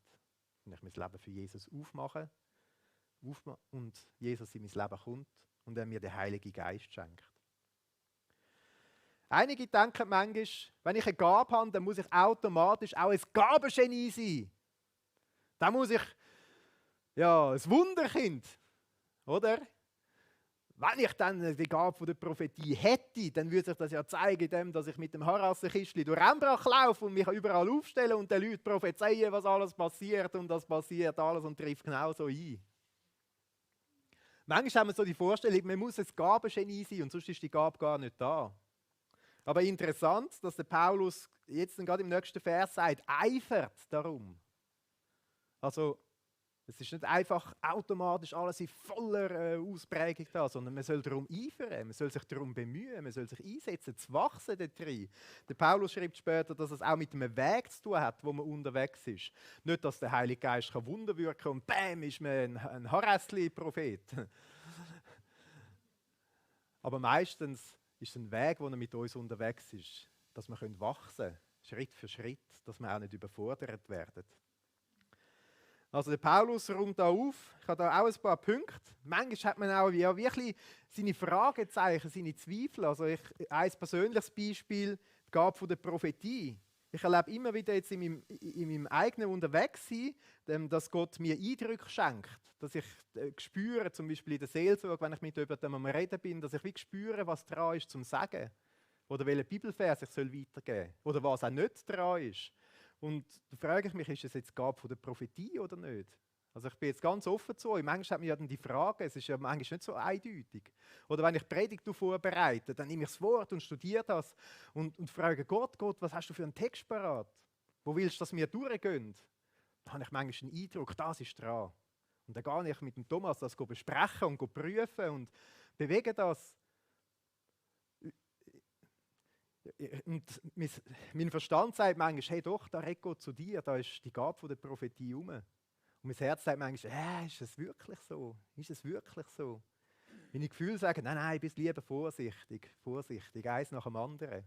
wenn ich mein Leben für Jesus aufmache und Jesus in mein Leben kommt und er mir den Heiligen Geist schenkt. Einige denken manchmal, wenn ich eine Gabe habe, dann muss ich automatisch auch ein Gabengenie sein. Dann muss ich ein Wunderkind, oder? Wenn ich dann die Gabe von der Prophetie hätte, dann würde sich das ja zeigen, indem dass ich mit dem Harassenkistchen durch Embrach laufe und mich überall aufstelle und den Leuten prophezeie, was alles passiert und das passiert alles und trifft genau so ein. Manchmal haben wir so die Vorstellung, man muss ein Gabengenie sein und sonst ist die Gabe gar nicht da. Aber interessant, dass der Paulus jetzt gerade im nächsten Vers sagt, eifert darum. Also, es ist nicht einfach automatisch alles in voller Ausprägung da, sondern man soll darum eifern, man soll sich darum bemühen, man soll sich einsetzen, zu wachsen da drin. Der Paulus schreibt später, dass es auch mit einem Weg zu tun hat, wo man unterwegs ist. Nicht, dass der Heilige Geist Wunder wirken kann und bäm, ist man ein Harräsli-Prophet. Aber meistens ist es ein Weg, wo er mit uns unterwegs ist, dass wir wachsen können, Schritt für Schritt, dass wir auch nicht überfordert werden. Also der Paulus räumt da auf, ich habe da auch ein paar Punkte. Manchmal hat man auch wirklich seine Fragezeichen, seine Zweifel. Also ein persönliches Beispiel, die Gabe von der Prophetie. Ich erlebe immer wieder jetzt in meinem eigenen Unterwegssein, dass Gott mir Eindrücke schenkt. Dass ich spüre, zum Beispiel in der Seelsorge, wenn ich mit jemandem am Reden bin, dass ich spüre, was dran ist zum Sagen. Oder welchen Bibelvers ich weitergeben soll. Oder was auch nicht dran ist. Und da frage ich mich, ist es jetzt die Gabe von der Prophetie oder nicht? Also ich bin jetzt ganz offen zu euch. Manchmal hat man ja dann die Frage, es ist ja manchmal nicht so eindeutig. Oder wenn ich Predigt vorbereite, dann nehme ich das Wort und studiere das und frage Gott, was hast du für einen Text parat? Wo willst du, dass wir durchgehen? Da habe ich manchmal einen Eindruck, das ist dran. Und dann gehe ich mit dem Thomas das besprechen und prüfen und bewege das. Und mein Verstand sagt manchmal, hey doch, da redet Gott zu dir, da ist die Gabe von der Prophetie rum. Und mein Herz sagt manchmal, ist es wirklich so? Ist es wirklich so? Meine Gefühle sagen, nein, bist lieber vorsichtig, eins nach dem anderen.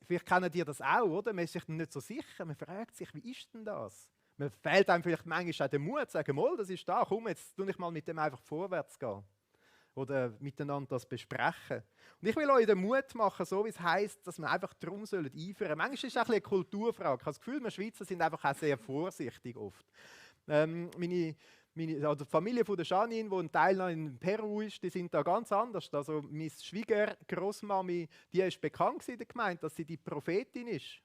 Vielleicht kennen ihr das auch, oder? Man ist sich nicht so sicher, man fragt sich, wie ist denn das? Man fehlt einem vielleicht manchmal auch den Mut, zu sagen, mal, das ist da, komm, jetzt tue ich mal mit dem einfach vorwärts gehen. Oder miteinander das besprechen. Und ich will euch den Mut machen, so wie es heisst, dass wir einfach darum eifern sollen. Manchmal ist es auch eine Kulturfrage. Ich habe das Gefühl, wir Schweizer sind einfach auch sehr vorsichtig oft. Die Familie von der Janine, die ein Teil noch in Peru ist, die sind da ganz anders. Also meine Schwiegergroßmami, die ist bekannt in der Gemeinde, dass sie die Prophetin ist.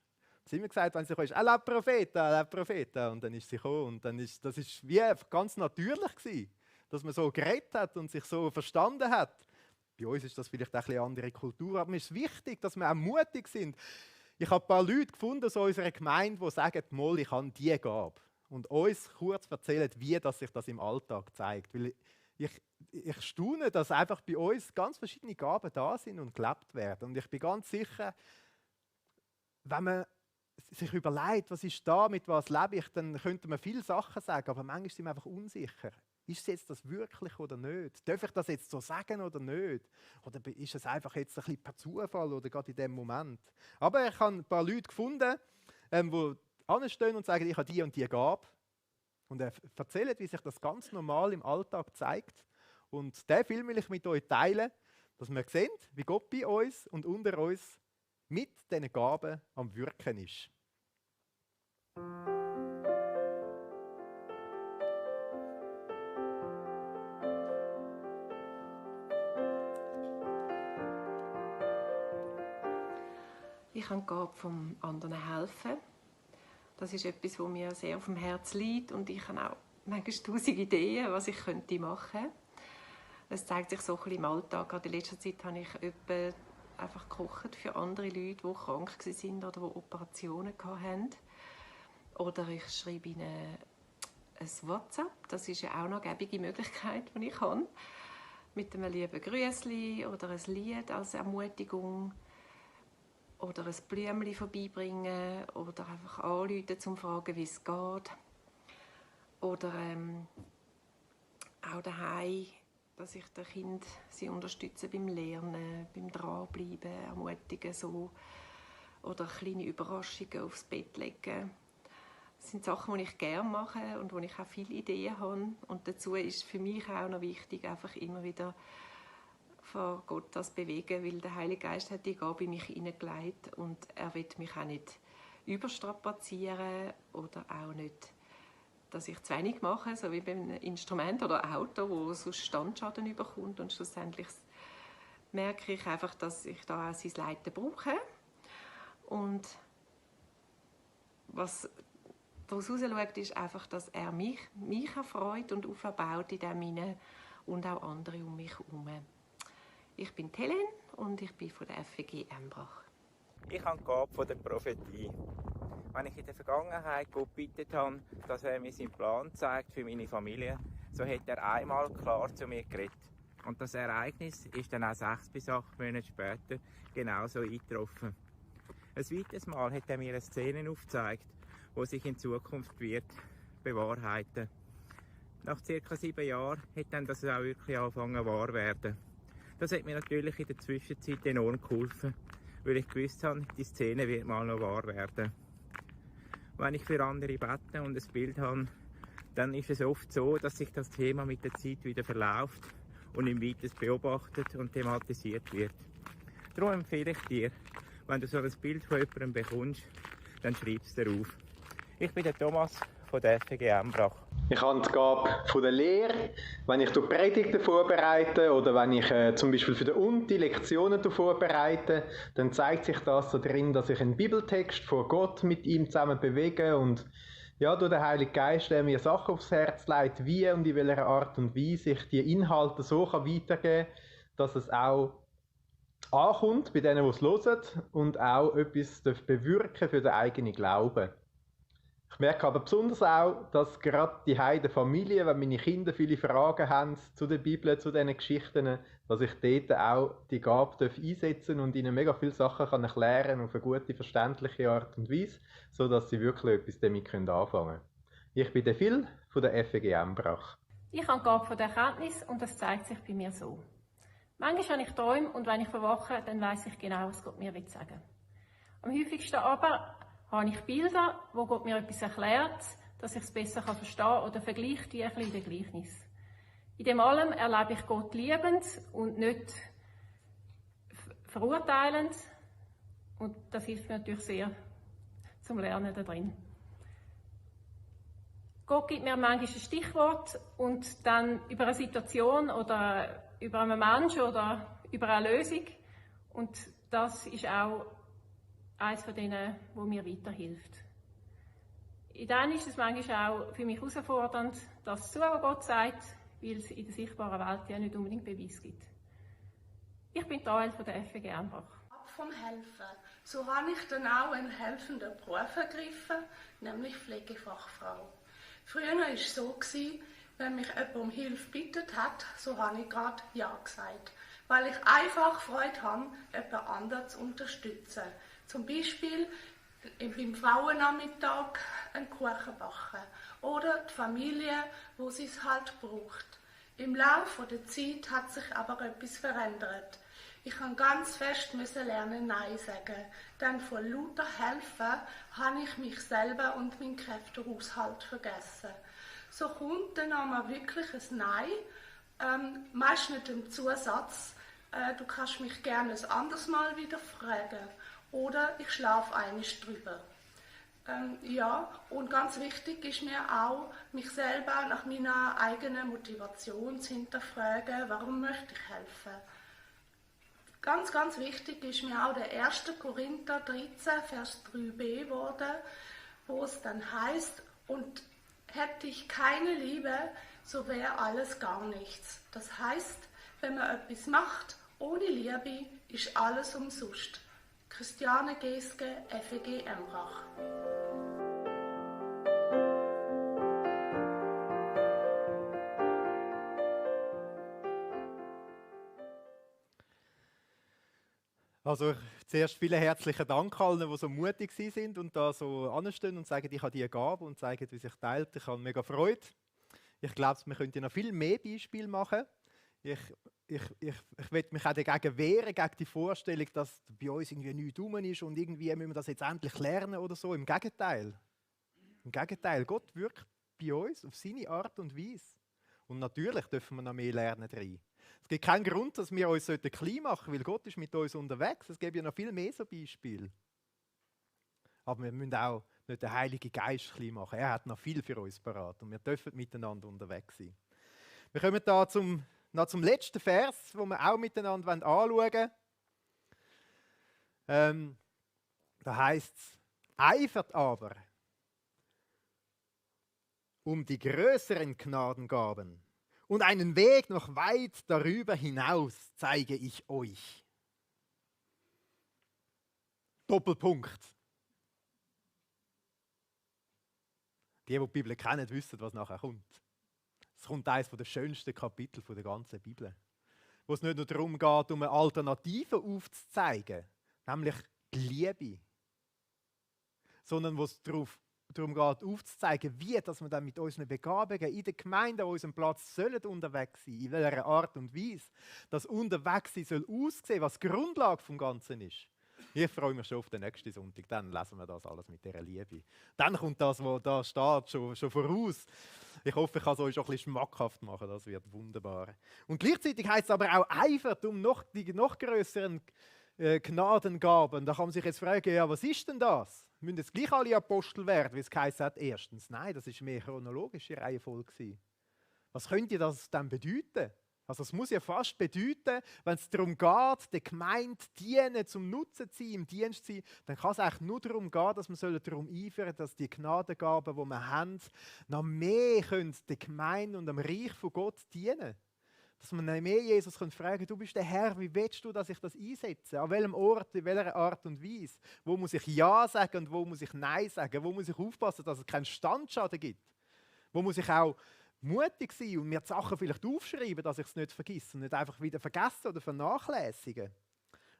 Sie haben immer gesagt, wenn sie kommt, la Profeta. Und dann ist sie gekommen. Und dann das ist wie ganz natürlich gewesen, dass man so geredet hat und sich so verstanden hat. Bei uns ist das vielleicht auch eine andere Kultur, aber mir ist wichtig, dass wir auch mutig sind. Ich habe ein paar Leute gefunden aus unserer Gemeinde, die sagen, mal, ich habe diese Gabe. Und uns kurz erzählen, wie das sich das im Alltag zeigt. Weil ich staune, dass einfach bei uns ganz verschiedene Gaben da sind und gelebt werden. Und ich bin ganz sicher, wenn man sich überlegt, was ist da, mit was lebe ich, dann könnte man viele Sachen sagen, aber manchmal sind wir einfach unsicher. Ist es jetzt das wirklich oder nicht? Darf ich das jetzt so sagen oder nicht? Oder ist es einfach jetzt ein bisschen per Zufall oder gerade in dem Moment? Aber ich habe ein paar Leute gefunden, die anstehen und sagen, ich habe die und die Gabe. Und er erzählt, wie sich das ganz normal im Alltag zeigt. Und diesen Film will ich mit euch teilen, dass wir sehen, wie Gott bei uns und unter uns mit diesen Gaben am Wirken ist. Ich habe die Gabe vom anderen helfen. Das ist etwas, was mir sehr auf dem Herzen liegt und ich habe auch manchmal 1000 Ideen, was ich machen könnte. Es zeigt sich so ein bisschen im Alltag. Gerade in letzter Zeit habe ich einfach gekocht für andere Leute, die krank waren oder die Operationen hatten. Oder ich schreibe ihnen ein WhatsApp. Das ist ja auch noch eine gäbige Möglichkeit, die ich habe. Mit einem lieben Grüßli oder ein Lied als Ermutigung. Oder ein Blümchen vorbeibringen oder einfach anrufen, um zu fragen, wie es geht. Oder auch daheim, dass ich den Kindern sie unterstütze beim Lernen, beim Dranbleiben, ermutigen so. Oder kleine Überraschungen aufs Bett legen. Das sind Sachen, die ich gerne mache und wo ich auch viele Ideen habe. Und dazu ist für mich auch noch wichtig, einfach immer wieder vor Gott das bewegen, weil der Heilige Geist hat die Gabe in mich hineingelegt und er will mich auch nicht überstrapazieren oder auch nicht, dass ich zu wenig mache, so wie beim Instrument oder Auto, wo sonst Standschaden überkommt und schlussendlich merke ich einfach, dass ich da auch sein Leiten brauche und was daraus herausschaut, ist einfach, dass er mich erfreut und aufbaut in dem Sinne und auch andere um mich herum. Ich bin Helen und ich bin von der FEG Embrach. Ich habe die Gabe von der Prophetie. Wenn ich in der Vergangenheit Gott gebeten habe, dass er mir seinen Plan zeigt für meine Familie, so hat er einmal klar zu mir geredet. Und das Ereignis ist dann auch 6 bis 8 Monate später genauso eingetroffen. Ein weiteres Mal hat er mir eine Szene aufgezeigt, die sich in Zukunft wird bewahrheiten. Nach ca. 7 Jahren hat dann das auch wirklich angefangen wahr zu werden. Das hat mir natürlich in der Zwischenzeit enorm geholfen, weil ich gewusst habe, die Szene wird mal noch wahr werden. Wenn ich für andere bete und ein Bild habe, dann ist es oft so, dass sich das Thema mit der Zeit wieder verläuft und im Weiteren beobachtet und thematisiert wird. Darum empfehle ich dir, wenn du so ein Bild von jemandem bekommst, dann schreib es dir auf. Ich bin der Thomas von der FEG Embrach. Ich habe die Gabe von der Lehre, wenn ich Predigten vorbereite oder wenn ich zum Beispiel für den Unti Lektionen vorbereite, dann zeigt sich das so drin, dass ich einen Bibeltext vor Gott mit ihm zusammen bewege und ja, durch den Heiligen Geist, der mir Sachen aufs Herz legt, wie und in welcher Art und Weise ich die Inhalte so weitergeben kann, dass es auch ankommt bei denen, die es hören und auch etwas bewirken für den eigenen Glauben. Ich merke aber besonders auch, dass gerade die Heide Familie, wenn meine Kinder viele Fragen haben zu der Bibel, zu diesen Geschichten, dass ich dort auch die Gabe einsetzen darf und ihnen mega viele Sachen kann erklären auf eine gute, verständliche Art und Weise, sodass sie wirklich etwas damit anfangen können. Ich bin der Phil von der FEG Embrach. Ich habe die Gabe von der Erkenntnis und das zeigt sich bei mir so. Manchmal habe ich Träume und wenn ich verwache, dann weiss ich genau, was Gott mir sagen will. Am häufigsten aber habe ich Bilder, wo Gott mir etwas erklärt, dass ich es besser verstehen kann oder vergleicht wie ein bisschen in den Gleichnis. In dem allem erlebe ich Gott liebend und nicht verurteilend und das hilft mir natürlich sehr zum Lernen da drin. Gott gibt mir manchmal ein Stichwort und dann über eine Situation oder über einen Menschen oder über eine Lösung und das ist auch eines von denen, wo mir weiterhilft. Dann ist es manchmal auch für mich herausfordernd, das zu, was Gott sagt, weil es in der sichtbaren Welt ja nicht unbedingt Beweis gibt. Ich bin Teil von der FEG Embrach. Vom Helfen. So habe ich dann auch einen helfenden Beruf ergriffen, nämlich Pflegefachfrau. Früher war es so, wenn mich jemand um Hilfe gebeten hat, so habe ich gerade Ja gesagt. Weil ich einfach Freude habe, jemand anderen zu unterstützen. Zum Beispiel beim Frauennachmittag einen Kuchen backen oder die Familie, wo sie es halt braucht. Im Laufe der Zeit hat sich aber etwas verändert. Ich musste ganz fest lernen, Nein sagen. Denn von lauter Helfen habe ich mich selber und meinen Kräftehaushalt vergessen. so kommt dann einmal wirklich ein Nein, meist mit dem Zusatz, du kannst mich gerne ein anderes Mal wieder fragen oder ich schlafe einig drüber. Ja, und ganz wichtig ist mir auch, mich selber nach meiner eigenen Motivation zu hinterfragen, warum möchte ich helfen. Ganz, ganz wichtig ist mir auch der 1. Korinther 13, Vers 3b geworden, wo es dann heißt, und hätte ich keine Liebe, so wäre alles gar nichts. Das heißt, wenn man etwas macht ohne Liebe, ist alles umsonst. Christiane Geske, FEG Embrach. Also zuerst vielen herzlichen Dank allen, die so mutig sind und da so anstehen und sagen, ich habe diese Gabe und zeigen, wie sich teilt. Ich habe mega Freude. Ich glaube, wir könnten noch viel mehr Beispiele machen. Ich will mich auch dagegen wehren, gegen die Vorstellung, dass bei uns irgendwie nichts rum ist und irgendwie müssen wir das jetzt endlich lernen oder so. Im Gegenteil. Im Gegenteil, Gott wirkt bei uns auf seine Art und Weise. Und natürlich dürfen wir noch mehr lernen drin. Es gibt keinen Grund, dass wir uns klein machen sollten, weil Gott ist mit uns unterwegs. Es gibt ja noch viel mehr so Beispiele. Aber wir müssen auch nicht den Heiligen Geist klein machen. Er hat noch viel für uns parat und wir dürfen miteinander unterwegs sein. Wir kommen da zum letzten Vers, wo wir auch miteinander anschauen wollen. Da heißt es, eifert aber um die größeren Gnadengaben. Und einen Weg noch weit darüber hinaus zeige ich euch. Doppelpunkt. Die Bibel kennen, wissen, was nachher kommt. Es kommt eines der schönsten Kapitel der ganzen Bibel. Wo es nicht nur darum geht, um eine Alternative aufzuzeigen, nämlich die Liebe, sondern wo es darum geht, aufzuzeigen, wie dass wir dann mit unseren Begabungen in der Gemeinde an unserem Platz sollen unterwegs sein, in welcher Art und Weise das unterwegs sein soll aussehen, was die Grundlage vom Ganzen ist. Ich freue mich schon auf den nächsten Sonntag, dann lesen wir das alles mit dieser Liebe. Dann kommt das, was da steht, schon voraus. Ich hoffe, ich kann es euch schon ein bisschen schmackhaft machen, das wird wunderbar. Und gleichzeitig heißt es aber auch eifert um die noch größeren Gnadengaben. Da kann man sich jetzt fragen, ja, was ist denn das? Müssen jetzt gleich alle Apostel werden, wie es geheißen hat? Erstens, nein, das ist mehr chronologische Reihenfolge. Was könnte das dann bedeuten? Also es muss ja fast bedeuten, wenn es darum geht, der Gemeinde dienen, zum Nutzen zu sein, im Dienst zu sein, dann kann es eigentlich nur darum gehen, dass wir darum eifern, dass die Gnadengaben, die wir haben, noch mehr können der Gemeinde und dem Reich von Gott dienen. Dass wir noch mehr Jesus fragen können, du bist der Herr, wie willst du, dass ich das einsetze? An welchem Ort, in welcher Art und Weise? Wo muss ich Ja sagen und wo muss ich Nein sagen? Wo muss ich aufpassen, dass es keinen Standschaden gibt? Wo muss ich auch mutig sein und mir die Sachen vielleicht aufschreiben, dass ich es nicht vergesse und nicht einfach wieder vergessen oder vernachlässigen.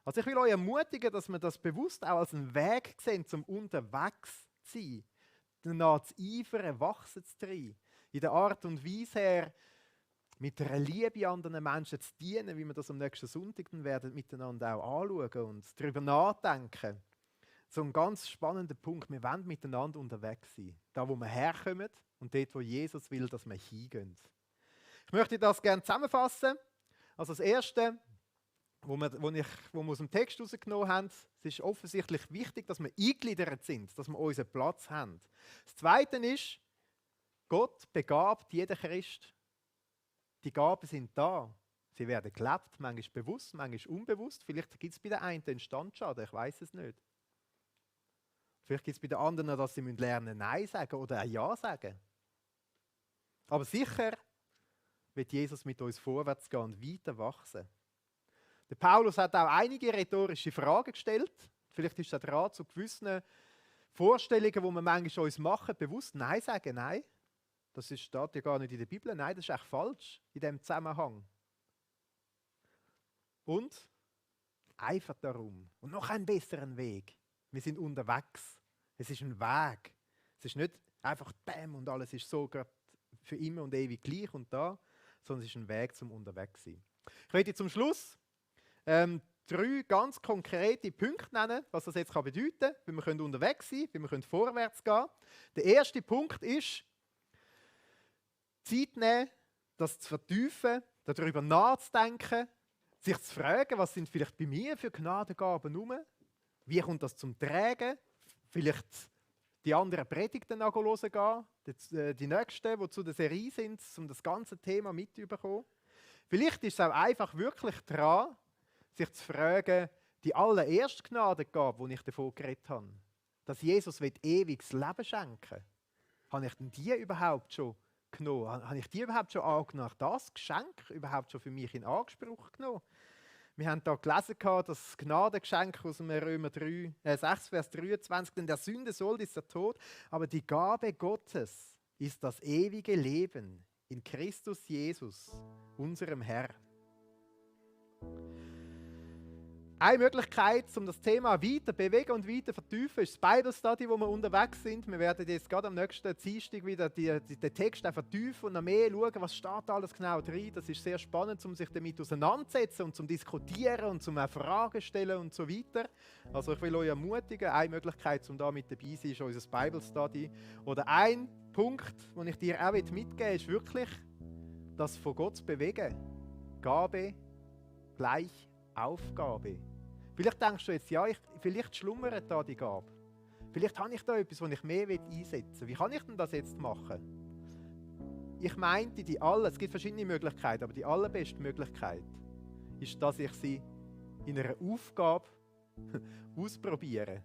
Also ich will euch ermutigen, dass wir das bewusst auch als einen Weg sehen, zum unterwegs zu sein, danach zu eifern, wachsen zu treiben, in der Art und Weise her, mit einer Liebe anderen Menschen zu dienen, wie wir das am nächsten Sonntag dann werden miteinander auch anschauen und darüber nachdenken. So ein ganz spannender Punkt, wir wollen miteinander unterwegs sein, da wo wir herkommen und dort, wo Jesus will, dass wir hingehen. Ich möchte das gerne zusammenfassen. Also das Erste, wo wir aus dem Text herausgenommen haben, es ist offensichtlich wichtig, dass wir eingegliedert sind, dass wir unseren Platz haben. Das Zweite ist, Gott begabt jeden Christ. Die Gaben sind da. Sie werden gelebt, manchmal bewusst, manchmal unbewusst. Vielleicht gibt es bei den einen einen Standschaden, ich weiß es nicht. Vielleicht gibt es bei den anderen, dass sie lernen Nein sagen oder ein Ja sagen. Aber sicher wird Jesus mit uns vorwärts gehen und weiter wachsen. Der Paulus hat auch einige rhetorische Fragen gestellt. Vielleicht ist er dran, zu gewissen Vorstellungen, die wir manchmal uns machen, bewusst Nein sagen. Nein, das steht ja gar nicht in der Bibel. Nein, das ist echt falsch in diesem Zusammenhang. Und eifert darum. Und noch einen besseren Weg. Wir sind unterwegs. Es ist ein Weg. Es ist nicht einfach Bäm und alles ist so gerade für immer und ewig gleich und da, sondern es ist ein Weg zum Unterwegssein. Ich möchte zum Schluss 3 ganz konkrete Punkte nennen, was das jetzt bedeuten kann, wie wir unterwegs sein können, wie wir vorwärts gehen können. Der erste Punkt ist, Zeit nehmen, das zu vertiefen, darüber nachzudenken, sich zu fragen, was sind vielleicht bei mir für Gnadengaben herum? Wie kommt das zum Tragen? Vielleicht die anderen Predigten nachhören gehen, die nächsten, die zu der Serie sind, um das ganze Thema mitzubekommen. Vielleicht ist es auch einfach wirklich dran, sich zu fragen, die allererste Gnadengabe, die ich davon geredet habe, dass Jesus ewiges Leben schenken will. Habe ich denn die überhaupt schon genommen? Habe ich die überhaupt schon angenommen? Das Geschenk überhaupt schon für mich in Anspruch genommen? Wir haben da gelesen, das Gnadengeschenk aus dem Römer 6, Vers 23, denn der Sünde Sold ist der Tod, aber die Gabe Gottes ist das ewige Leben in Christus Jesus, unserem Herrn. Eine Möglichkeit, um das Thema weiter bewegen und weiter vertiefen, ist das Bible Study, wo wir unterwegs sind. Wir werden jetzt gerade am nächsten Dienstag wieder den Text vertiefen und noch mehr schauen, was steht alles genau drin. Das ist sehr spannend, um sich damit auseinanderzusetzen und zum Diskutieren und zum Fragen stellen und so weiter. Also ich will euch ermutigen, eine Möglichkeit, um da mit dabei zu sein, ist unser Bible Study. Oder ein Punkt, den ich dir auch mitgeben will, ist wirklich, das von Gott zu bewegen. Gabe gleich Aufgabe. Vielleicht denkst du jetzt, ja, vielleicht schlummert da die Gabe. Vielleicht habe ich da etwas, das ich mehr einsetzen will. Wie kann ich denn das jetzt machen? Ich meinte, es gibt verschiedene Möglichkeiten, aber die allerbeste Möglichkeit ist, dass ich sie in einer Aufgabe ausprobiere.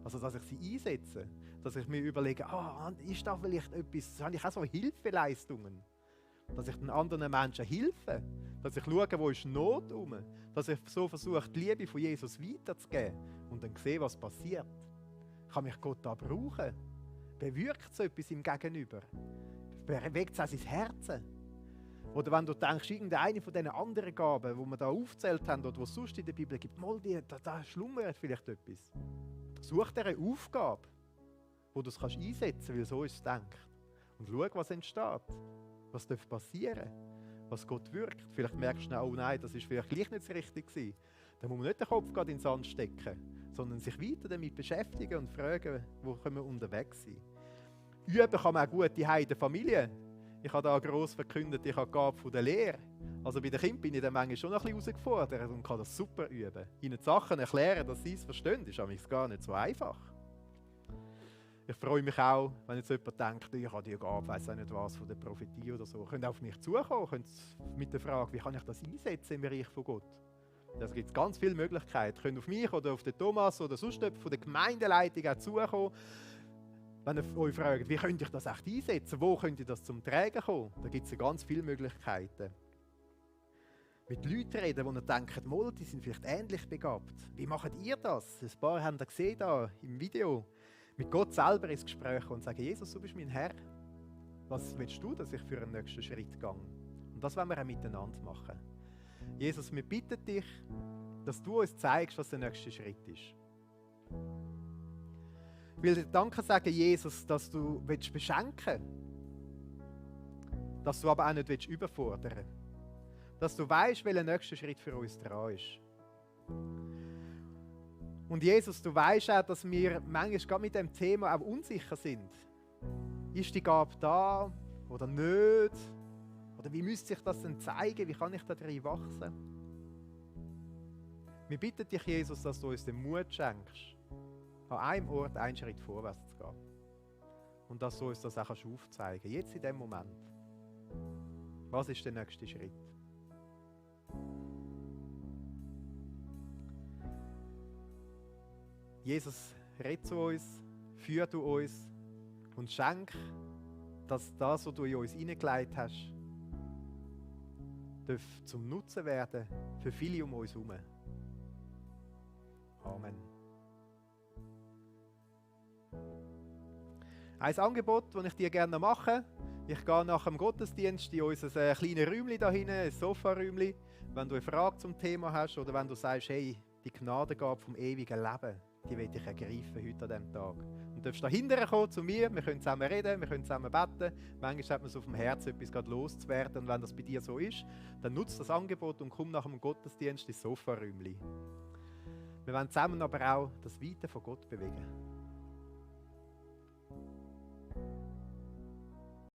Also, dass ich sie einsetze. Dass ich mir überlege, ist da vielleicht etwas, habe ich auch so Hilfeleistungen? Dass ich den anderen Menschen helfe. Dass ich schaue, wo ist Not herum. Dass ich so versuche, die Liebe von Jesus weiterzugeben und dann sehe, was passiert. Kann mich Gott da brauchen? Bewirkt so etwas im Gegenüber? Bewegt es auch sein Herzen? Oder wenn du denkst, irgendeine von diesen anderen Gaben, die wir da aufgezählt haben oder die es sonst in der Bibel gibt, da schlummert vielleicht etwas. Such dir eine Aufgabe, wo du es einsetzen kannst, weil so ist es gedacht. Und schau, was entsteht. Was darf passieren? Was Gott wirkt. Vielleicht merkst du, oh nein, das ist vielleicht gleich nicht das Richtige gewesen. Dann muss man nicht den Kopf gerade in den Sand stecken, sondern sich weiter damit beschäftigen und fragen, wo können wir unterwegs sein. Üben kann man auch gut in der Familie. Ich habe da gross verkündet, ich habe die Gabe von der Lehre. Also bei den Kindern bin ich dann manchmal schon ein bisschen herausgefordert und kann das super üben. Ihnen die Sachen erklären, dass sie es verstehen, ist aber gar nicht so einfach. Ich freue mich auch, wenn jetzt jemand denkt, ich habe die Gabe, weiss auch nicht was, von der Prophetie oder so. Ihr könnt auf mich zukommen, könnt mit der Frage, wie kann ich das einsetzen im Bereich von Gott? Da gibt es ganz viele Möglichkeiten. Ihr könnt auf mich oder auf den Thomas oder sonst jemand von der Gemeindeleitung auch zukommen. Wenn ihr euch fragt, wie könnt ihr das echt einsetzen? Wo könnt ihr das zum Tragen kommen? Da gibt es ganz viele Möglichkeiten. Mit Leuten reden, die denken, die sind vielleicht ähnlich begabt. Wie macht ihr das? Ein paar haben das gesehen da im Video. Mit Gott selber ins Gespräch und sagen, Jesus, du bist mein Herr. Was willst du, dass ich für einen nächsten Schritt gehe? Und das wollen wir auch miteinander machen. Jesus, wir bitten dich, dass du uns zeigst, was der nächste Schritt ist. Ich will dir Danke sagen, Jesus, dass du beschenken willst, dass du aber auch nicht überfordern willst. Dass du weißt, welcher nächste Schritt für uns dran ist. Und Jesus, du weißt auch, dass wir manchmal gerade mit dem Thema auch unsicher sind. Ist die Gabe da oder nicht? Oder wie müsste sich das denn zeigen? Wie kann ich da drin wachsen? Wir bitten dich, Jesus, dass du uns den Mut schenkst, an einem Ort einen Schritt vorwärts zu gehen. Und dass du uns das auch aufzeigen kannst, jetzt in dem Moment. Was ist der nächste Schritt? Jesus, red zu uns, führ du uns und schenk, dass das, was du in uns hineingelegt hast, zum Nutzen werden für viele um uns herum. Amen. Ein Angebot, das ich dir gerne mache. Ich gehe nach dem Gottesdienst in unser kleines Räumchen da hinten, ein Sofaräumchen. Wenn du eine Frage zum Thema hast oder wenn du sagst, hey, die Gnadengabe vom ewigen Leben, die will ich ergreifen heute an diesem Tag. Und du darfst da hinterher kommen zu mir, wir können zusammen reden, wir können zusammen beten. Manchmal hat man es auf dem Herzen, etwas gerade loszuwerden. Und wenn das bei dir so ist, dann nutze das Angebot und komm nach dem Gottesdienst ins Sofaräumchen. Wir wollen zusammen aber auch das Weite von Gott bewegen.